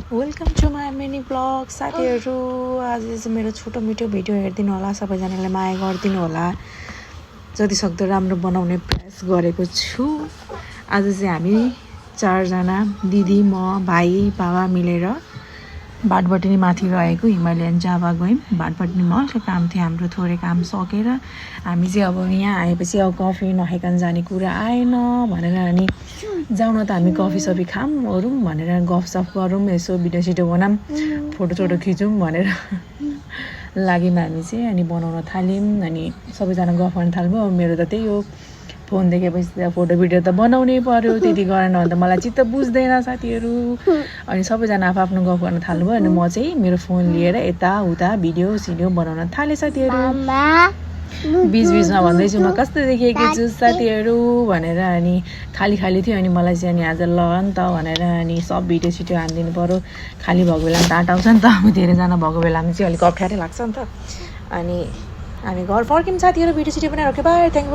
Welcome to my mini vlog साथीहरू। आज चाहिँ मेरो छोटो मिठो भिडियो हेरिदिनु होला, सबैजनाले माया गरिदिनु होला। जतिसक्दो राम्रो बनाउने प्रयास गरेको छु। आज चाहिँ हामी 4 जना दिदी, म, भाइ, बाबा मिलेर भाटबटिनी माथि रहेको हिमालयन जाभा गयौँ। भाटबटिनीमा अर्को काम थियो हाम्रो, थोरै काम सकेर हामी चाहिँ अब यहाँ आएपछि अब कफी नखाइकन जाने कुरा आएन भनेर अनि जाउँ न त हामी कफी सफी खाऊँ भनेर गफसफ गरौँ, यसो भिडियो सिडियो बनाऊँ, फोटो खिचौँ भनेर लाग्यौँ हामी चाहिँ। अनि बनाउन थाल्यौँ, अनि सबैजना गफ गर्न थाल्यो। अब मेरो त त्यही हो, फोन देखेपछि त फोटो भिडियो त बनाउनै पर्यो, त्यति गरेन भने त मलाई चित्त बुझ्दैन साथीहरू। अनि सबैजना आफ्नो गफ गर्न थाल्नुभयो, अनि म चाहिँ मेरो फोन लिएर यताउता भिडियो सिडियो बनाउन थालेँ साथीहरू। बिचबिचमा भन्दैछु म कस्तो देखेको छु साथीहरू भनेर। अनि खाली थियो, अनि मलाई चाहिँ अनि आज ल नि त भनेर अनि सब भिडियो सिडियो हानिदिनु पऱ्यो। खाली भएको बेलामा त आँटाउँछ नि त, अब धेरैजना भएको बेलामा चाहिँ अलिक अप्ठ्यारै लाग्छ नि त। अनि हामी घर फर्क्यौँ साथीहरू, भिडियो सिडियो बनाएर। Okay by, thank you.